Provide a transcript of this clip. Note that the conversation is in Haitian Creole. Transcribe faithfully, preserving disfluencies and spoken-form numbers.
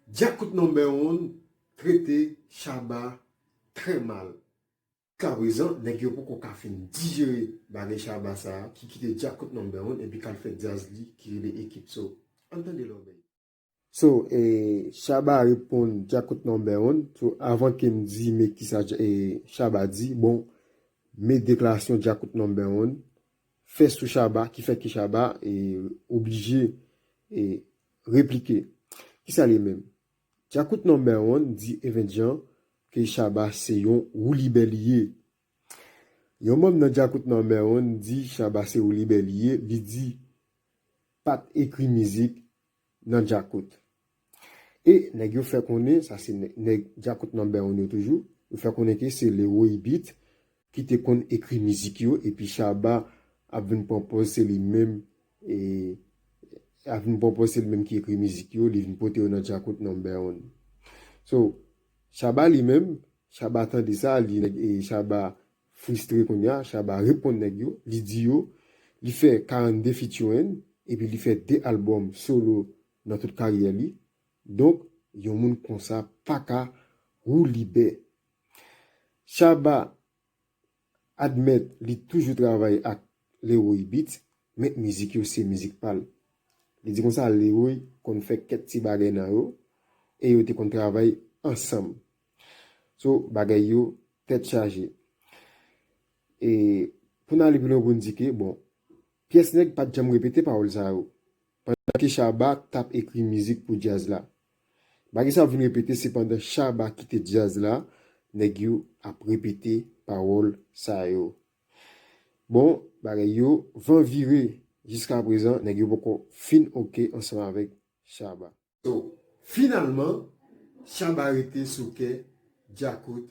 Djakout Number One trete Shabba trè mal. Jiska prezan, nèg yo poko ka fin dijere bagay Shabba sa a, ki kite Djakout Number One epi k al fè djaz li ki rele Ekip. So, ann tande lòbèy. So, e, Shabba reponn Djakout Number One. So, avan ke m di men kisa Dja- e, Shabba di, bon, men deklarasyon Djakout Number One fè sou Shabba, ki fè ke Shabba e, oblije e, replike. Kisa li menm? Djakout Number One di Event Jean ke Shabba se yon woulibè li ye. Yon manm nan Djakout Number One di Shabba se woulibè li ye, li di pa t ekri mizik nan Djakout. E nèg yo fè konnen, sa se nè- nèg Djakout Number One yo toujou, yo fè konnen ke se Leroy Beat ki te konn ekri mizik yo, epi Shabba ap vin pran pòz se li menm, e, ap vin pran pòz se li menm ki ekri mizik yo, li vin pote yo nan Djakout Number One. So, Shabba li menm, Shabba tande sa, li, e, Shabba fristre kounye a, Shabba reponn nèg yo, li di yo, li fè karannde featuring, epi li fè de albòm solo nan tout karyè li. Donk, yon moun konsa pa ka woulibè. Shabba admèt li toujou travay ak Leroy Beat, men mizik yo se mizik pa l. Li di konsa Leroy konn fè kèk ti bagay nan yo, e yo te konn travay ansanm. So, bagay yo tèt chaje. E pou n ale pi lwen pou n di ke, bon, pyès nèg pa t janm repete pawòl sa yo. Pandan ke Shabba t ap ekri mizik pou djaz la. Bagay sa ap vin repete, se pandan Shabba kite djaz la, nèg yo ap repete pawòl sa yo. Bon, bagay yo, van vire. Jiska prezan, nèg yo poko fin oke ansanm avèk Shabba. So, finalman, Shabba rete sou kè Djakout